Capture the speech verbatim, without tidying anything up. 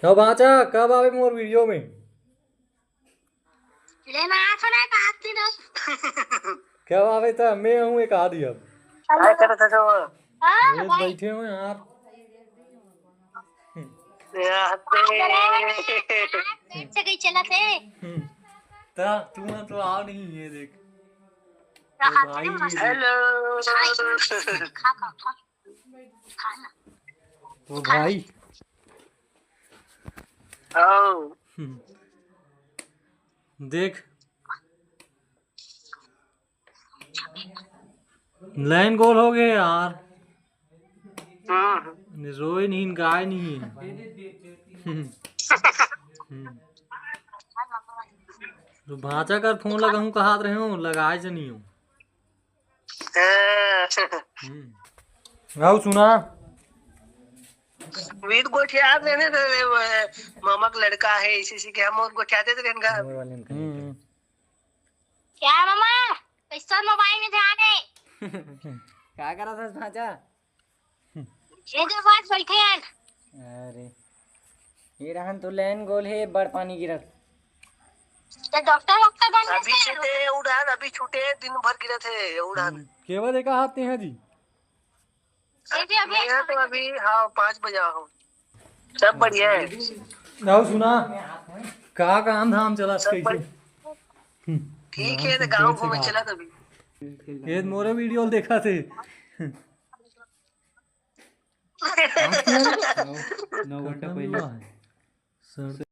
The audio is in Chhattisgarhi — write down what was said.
तो भांचा, कब आवे मोर वीडियो में? ले ना, आ सुना एक आदमी ना। कब आवे त मैं हूँ एक आदमी अब। काय करत हस वो? हाँ, ये भाई। बैठे हुए यार। यार, पेट से गई चला थे। हम्म। त तू ना तो आओ नहीं, ये देख। तो भाई, हेलो। खा, खा, खा। खा ना। तो भाई। आओ। हम्म। देख। लाइन गोल हो गए यार। हम्म। रोए नहीं, गाय नहीं। हम्म। तो भांचा कर फोन लगाऊं, कहात रहे हो, लगाए से नहीं हो। हाँ। हम्म। आओ सुना। वीर गोठिया देने दे, वो मामा का लड़का है, इसी से क्या हम और गोठिया देते रहेंगे। हम्म। क्या मामा, कैसा मोबाइल में ध्यान है? का करत हस भांचा? ये जो बात बैठे हैं। अरे, ये रहन तो लाइन गोल हे, बड़ पानी गिरत। तो डॉक्टर, डॉक्टर बन अभी गए थे। छूटे उड़ान, अभी छूटे, दिन भर गिरत हे उड़ान। हम्म, केवा देखा हाथ ते हैं जी? ये भी अभी मेरा तो अभी, हाँ, पाँच बजे आओ। सब बढ़िया है। आओ सुना, का काम धाम चला सब कैसे? बढ़िया। हम्म, ठीक है, तो गाँव घूमे चला तभी। ये मोरे वीडियो देखा थे। नौ घंटा पहले। सर